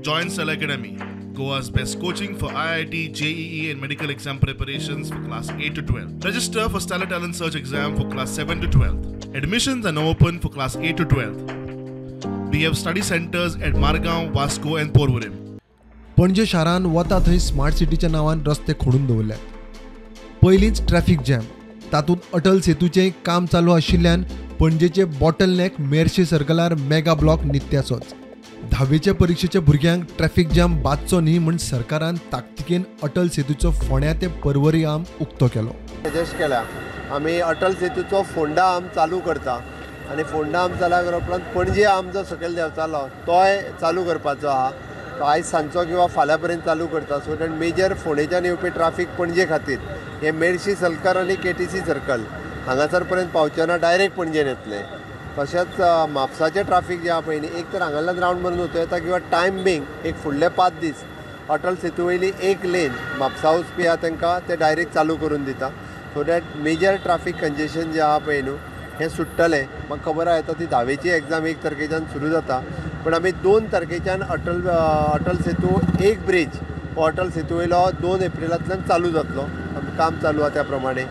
Join Stellar Academy, Goa's best coaching for IIT, JEE and medical exam preparations for class 8 to 12. Register for Stellar Talent Search exam for class 7 to 12. Admissions are now open for class 8 to 12. We have study centers at Margao, Vasco and Porvorim. Panaji शारान वता थंय smart सिटीच्या नांवान रस्ते खोडून दवरल्यात. पयलींच traffic jam, तातूंत अटल सेतूचें काम चालू आशिल्ल्यान पणजेचे बॉटलनेक मेरशे सर्कलार मेगा ब्लॉक नित्याचोच. धावेच्या परिक्षेच्या भुरग्यांक ट्रॅफिक जॅम बादचो न्ही म्हूण सरकारान ताकतिकेन अटल सेतूचो फोंड्या ते परवरी आर्म उक्तो केलो. सजेस्ट केल्या आमी अटल सेतूचो फोंडा आर्म चालू करता आनी फोंडा आर्म चालू केल्या उपरांत पणजे आर्म जो सकयल देंवतालो तोय चालू करपाचो आहा. तो आयज सांजचो किंवा फाल्यां पर्यंत चालू करता. सो that major फोंडेच्यान येवपी ट्राफीक पणजे खातीर हे मेरशी सर्कल आनी केटीसी सर्कल हांगासर पर्यंत पावचे ना, डायरेक्ट पणजेन येतले. तशेंच म्हापसाचें ट्राफीक जें आहा पळय न्ही, एक तर हांगासरल्यान रावंड मारून वचूं येता किंवा टायम बींग एक फुडले 5 दीस अटल सेतू वयली एक लेन म्हापसा वचपी आहा तांकां ते डायरेक्ट चालू करून दिता. So that major traffic congestion जें आहा पळय न्हू हें सुट्टलें. म्हाका खबर आहा ती धावेची एग्जाम 1 तारखेच्यान सुरू जाता, पण आमी 2 तारखेच्यान अटल सेतू एक ब्रिज हो अटल सेतू वयलो 2 एप्रिलांतल्यान चालू जातलो. काम चालू आहा त्या प्रमाणे.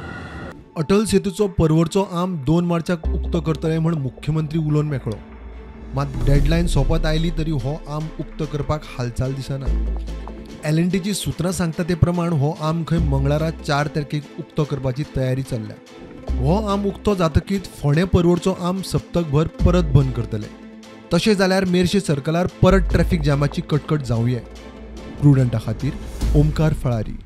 अटल सेतूचो परवरचो आर्म 2 मार्चाक उक्तो करतले म्हूण मुख्यमंत्री उलोवन मेकळो. मात डेडलायन सोंपत आयली तरी हो आर्म उक्तो करपाक हालचाल दिसना. एलएनटीची सूत्रां सांगता ते प्रमाण हो आर्म खंय मंगळारा 4 तारखेक उक्तो करपाची तयारी चल्ल्या. हो आर्म उक्तो जातकीच फोंडें परवरचो आर्म सप्तकभर परत बंद करतले. तशें जाल्यार मेरशे सर्कलार परत ट्रॅफिक जॅमाची कटकट जावंये. प्रुडंटा खातीर ओमकार फळारी.